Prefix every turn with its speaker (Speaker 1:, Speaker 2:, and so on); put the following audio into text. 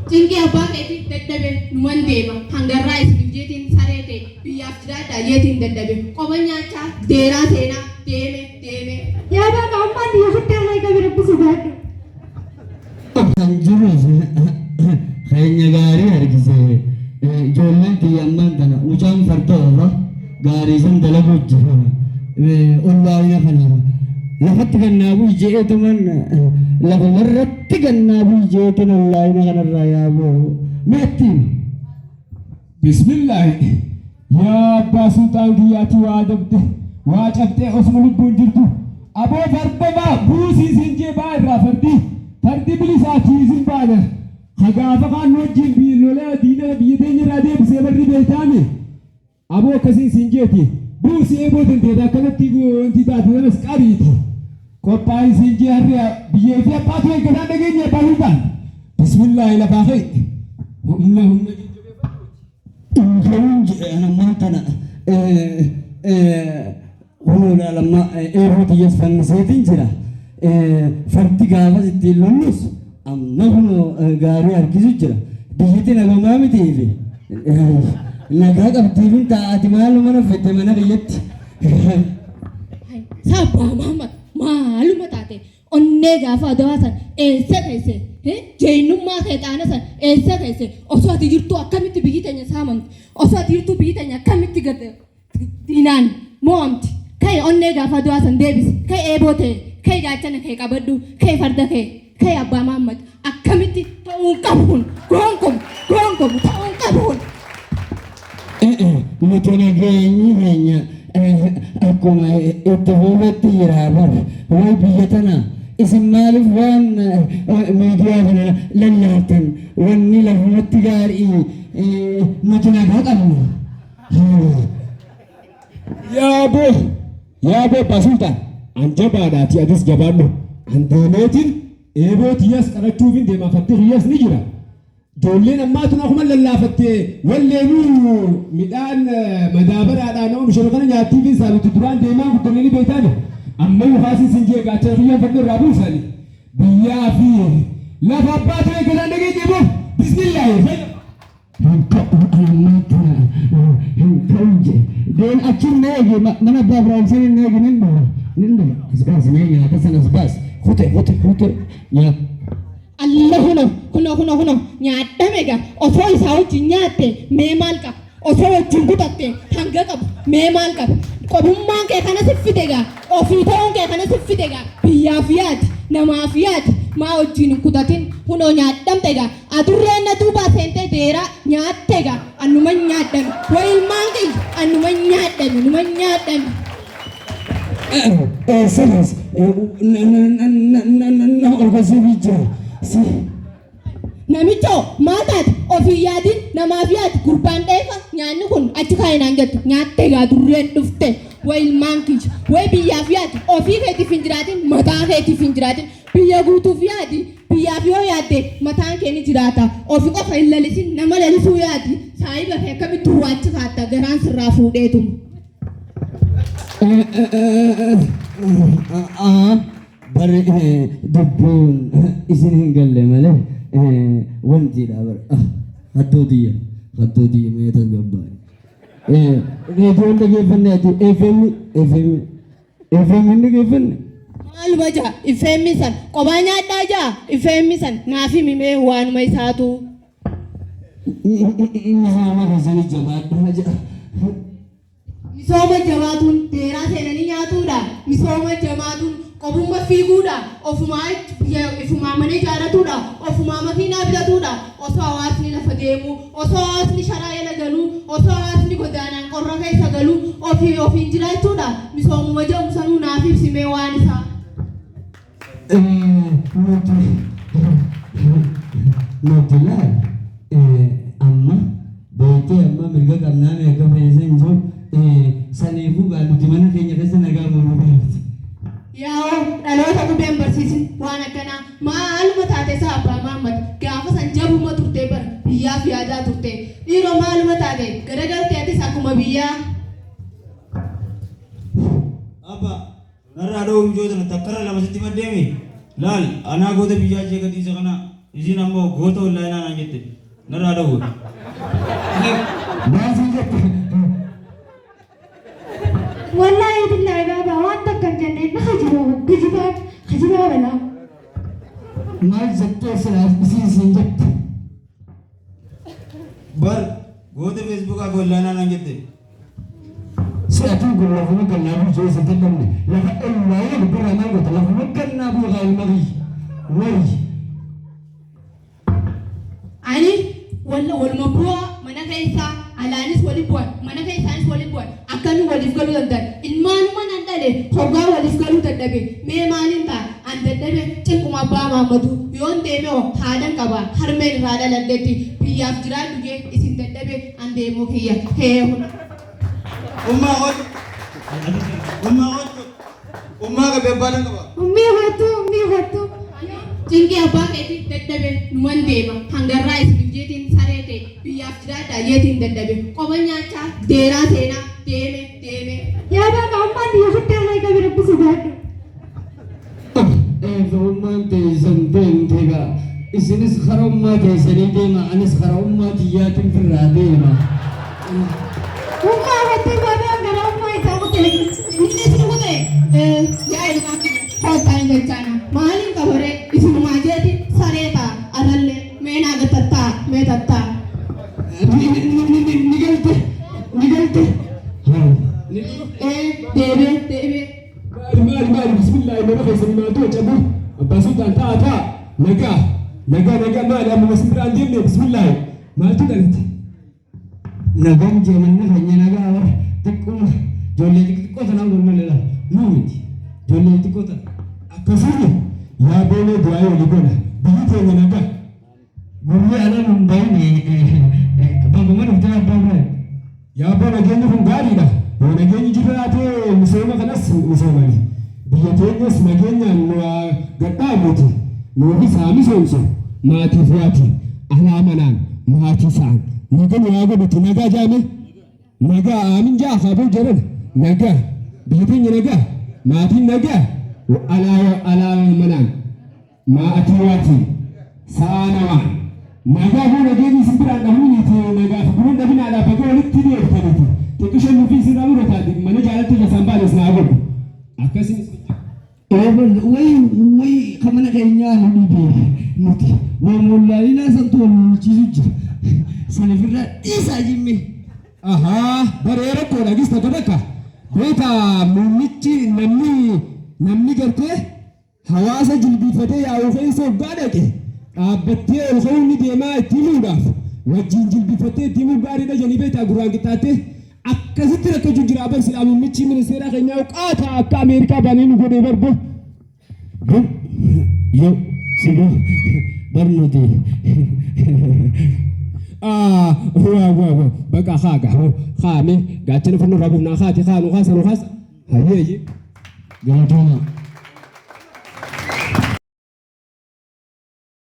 Speaker 1: Cinqii abbaa keetii dadhabe numan deema hangarraa isiniif jeetiin saree ta'e biyyaaf jiraadhaa jeetiin dadhabe qoba nyaachaa deeraa seenaa deeme deeme.
Speaker 2: Yaa baaba ammaan biyya guddaa irraa qabi rabbi sodaadhu.
Speaker 3: Kan jirus keenya gaarii harkise ijoolleen tiyya ammaan tana mucaan farda oofa gaarii san dalaguu jira ollaayina kana lafatti gannaa bu'i je'eetuman lafumarratti gannaa bu'i je'eetin ollaayina kanarraa yaaboo meetti hima.
Speaker 4: Bismillaahi Yaa abbaa sulxaan kiyya ati waa dabde waa cabxee osuma lubbuun jirtu aboo farda baa buusii siin jee baa irraa fardi fardi bilisaa kiisin baana ka gaafa kaan nu wajjiin biyya lola diina biyya teenya irraa deebisee barri beeytaami aboo akkasiin siin jeeti buusi eeboo tanteeta akkanatti wanti taate sanas qabiiti qophaa'i siin jee harri biyyee fi abbaatu eeggataan dhageenye abbaa sulxaan bismillaahi lafaa ka'i humna humna
Speaker 3: Hin ka'uun jedhe an ammaan tana kunoo laal amma eeboo tiyyas fanniseetiin jira. Fardi gaafas ittiin lollus amma kunoo gaarii harkisu jira. Biyyiti nagumaa mitiifi nagaa qabdiifin ta'a ati maaluma na fidde mana kiyyatti.
Speaker 1: Sabbaa Mahammad maaluma taate Onnee gaafa adawaa san eessa keesse? Jeeynummaa kee xaana san eessa keesse? Osoo ati jirtuu akkamitti biyyi teenya saamamti? Osoo ati jirtuu biyyi teenya akkamitti gad diinaan mo'amti? Ka'i onnee gaafa adawaa san deebisi. Ka'i eeboo tee, ka'i gaachana kee qabadhu, ka'i farda kee, ka'i abbaa Mahammad. Akkamitti ta'uu hin qabu kun gonkumu gonkumu ta'uu hin qabu kun.
Speaker 3: Nuti nageenyi keenya akkuma itti fufetti jira bar way biyya tana isin maaliif waan miidiyaa kana lallaaftan wanni lafumatti gaarii nuti nagaa qabna.
Speaker 4: Yaaboo yaaboo abbaa sulxaan an jabaadhaati atis jabaadhu an deemeetiin eeboo tiyyas qarachuufin deemaa fardi kiyyas ni jira. Ijoolleen ammaa tun akuma lallaafatte walleenuu midhaan madaabaraadhaan oomishame kana nyaattiifiin isaa nuti duraan deemaan guddanne ni beektaani. Amma yukaasin sin jee gaachana kiyyaan fadhu irraa buusani. Biyyaa fi lafa abbaa ta'e galaan dhageenye boo bismillaahi fayya.
Speaker 3: Hin ka'u an ammaan tana hin ka'u jedhe. Deen achi hin eegi mana abbaa Abiraam san hin eegi nin dhufa nin dhufa. As baasi mee nyaata sana as baasi. Kute kute kute nyaata.
Speaker 1: Alla kuno kuno kuno kuno nyaadhame egaa osoo isaa wajjin nyaatte mee maal qaba osoo wajjin kutatte hanga qabu mee maal qaba qobummaan kee kana si fide egaa ofii ta'uun kee kana si fide egaa biyyaaf yaadi namaaf yaadi maa wajjin hin kutatin kunoo nyaadhamte egaa adurreen na duubaa seentee deeraa nyaatte egaa annuma nyaadhame way ilmaan kiyya annuma nyaadhame numa nyaadhame.
Speaker 3: Eessanis na olkasiif jira. Si
Speaker 1: Namichoo maal taate ofii yaadin namaaf yaadi gurbaan dheefa nyaanni kun achi kaa'i naan jettu nyaatte egaa durreen dhufte way ilmaan kiyya way biyyaaf yaadi ofii keetiif hin jiraatin mataa keetiif hin jiraatin biyya guutuuf yaadi biyyaaf yoo yaadde mataan kee ni jiraata ofi qofa hin lalisin nama lalisuu yaadi saahiba kee akkamitti huwaachi kaatta garaan sirraa fuudheetuma.
Speaker 3: Bari dubbiin isin hin galle malee wantiidha bara. Hattoo tiyya hattoo tiyya mee tasgabbaa'e. Reediyoon dhageeffanne ati FM FM FM hin dhageeffanne.
Speaker 1: Maaluma jaa ifeemmi san qobaa nyaadhaa jaa ifeemmi san naaf himi mee waanuma isaatu.
Speaker 3: Misooma keessanii jabaadhaa jedha.
Speaker 1: Misooma jabaatuun deeraa seenanii nyaatuudha. Misooma jamaatuun qobumma fiiguudha. Ofumaa ifumaa mana ijaaratuudha. Ofumaa makiinaa bitatuudha. Osoo hawaasni lafa deemuu, osoo hawaasni sharaa jala galuu, osoo hawaasni godaanaan qorra keessa galuu ofii ofiin jiraachuudha. Misoomuma jedhamu sanuu naaf ibsi mee waan isaa.
Speaker 3: Nuti nuti laal amma beektee amma mirga qabnaa mee akka feene san jiru saniifuu gaa nuti mana keenya keessa nagaa uumamuu beekti.
Speaker 1: Yaa'oo dhaloota qubeen barsiisin waan akkanaa maaluma taate isaa abbaa Maammad gaafa san jabuma turtee bara biyyaaf yaadaa turte dhiiroo maaluma taate garagalte atis akkuma biyyaa.
Speaker 5: Abba Narraa dhoowwi mijoo tana takkarra lama sitti maddeemi. Laal anaa goota biyyaa ishee gadhiise kana. Isiin ammoo goota onlaayinaa naan jette. Narraa dhowwe.
Speaker 3: Maal siin jette?
Speaker 2: Wallaahi billaahi baabaa waan takka hin jenne na kijibaa kijibaa kijibaa balaa.
Speaker 3: Maal jettee silaas isiin siin jette?
Speaker 5: Bar goota feesbuukaa fi onlaayinaa naan jette.
Speaker 3: Si atuu kun lafuma gannaa bu'u jee isin dadhabne lafa ollaayina gubbarraa maal goota lafuma gannaa bu'u kaa ilma kiyya wayi.
Speaker 1: Ani walla waluma bu'aa mana keessaa alaanis wali bu'an mana keessaanis wali bu'an akkamiin waliif galuu danda'an ilmaanuma nan dhale hoggaa waliif galuu dadhabe mee maaliin ta'a an dadhabe cinquma abbaa maammaduu yoon deeme hoo haadhan qaba harmeen irraa dhaladhetti biyyaaf jiraadhu jee isin dadhabe an deemuu kiyya hee hun.
Speaker 5: Ummaa kootu. Ummaa kootu. Ummaa qabe abbaa qaba.
Speaker 2: Ummii kottu ummii kottu.
Speaker 1: Cinqii abbaa keetii dadhabe numan deema hangarraa isiniif jeetiin saree ta'e biyyaaf jiraadhaa jeetiin dadhabe qoba nyaachaa deeraa seenaa deeme deeme.
Speaker 2: Yaa baabaa ummaan biyya guddaa naa qabi rabbi sodaadhu.
Speaker 3: Ummaan teessan deemte egaa isinis karaa ummaa teessanii deema anis karaa ummaa tiyyaatiin firraa deema.
Speaker 2: Ummaa kottu baabaan gara ummaa isaa kutee.
Speaker 1: Inni isin kute yaa ilmaan kiyya koottaa hin jechaana maaliin qabaree isinumaa jeetiin saree ta'a arrallee mee naa gatattaa mee tattaa.
Speaker 3: Ni galte ni galte.
Speaker 1: Deebee deebee.
Speaker 4: Maali maali maali bismillaahi nama keessanii maaltu cabu abbaa sultaan ta'a ta'a nagaa nagaa nagaa maali amma isin biraan deemne bismillaahi maaltu dhalate.
Speaker 3: Nagaan jeemanni keenya nagaa bara xiqquma ijoollee xixiqqoo tanaan golgolela nuu miti ijoollee xixiqqoo tana.
Speaker 4: Akkasiin yaa boolee du'aa walii goona biyyi teenya nagaa.
Speaker 3: Gurri ala nun bayne baguma dhuftee abbaa biraa.
Speaker 4: Yaa abbaa nageenyi kun gaariidha. Yoo nageenyi jiraate misooma kanas misoomani. Biyya teenyas nageenyaan nu gadhaabuuti. Nuufis haa misoomsu. Maatiif waati. Alaa manaan maatii isaan. Naga nu haa godhuti nagaa jaame. Nagaa aamin jaa haa jedhan. Nagaa. Biyya teenya nagaa. Maatiin nagaa. Alaa alaa manaan. Maatii waati. Sa'aa namaan. Nagaa boo nageenyi isin biraan dhabuuniiti nagaa fi buruun dhabinaadhaaf bakka walitti deebitaniiti. Xiqqisha nuufi isin dhabuu taate mana jaalatti keessaan baane isin haa godhu. Akkasiin
Speaker 3: Way way kan mana keenyaa nu dhibe nuti way mollaalinaa santu wal lolchiisu jira. Sana ofirraa dhiisaa jimme.
Speaker 4: Ahaa baree rakkoodha gis takka takka. Beeta muummichi namni namni gartee hawaasa jilbiifatee yaa'u keessa hoggaa dhaqe dhaabbattee ol ka'uun ni deemaa itti himuudhaaf wajjin jilbiifattee itti himuu gaariidha jedhanii beektaa gurraan qixxaattee akkasitti rakkachuu jira bar silaa muummichi ministeeraa keenyaa qaata akka Ameerikaa baanee nu godhee barbo.
Speaker 3: Yoo siboo bar nuti.
Speaker 4: Waa waa waa baqa haa gaa haa mee gaachana fannoo irraa buufnaa haati haa nu haasa nu haasa hayyee hayyee.
Speaker 3: Galatooma.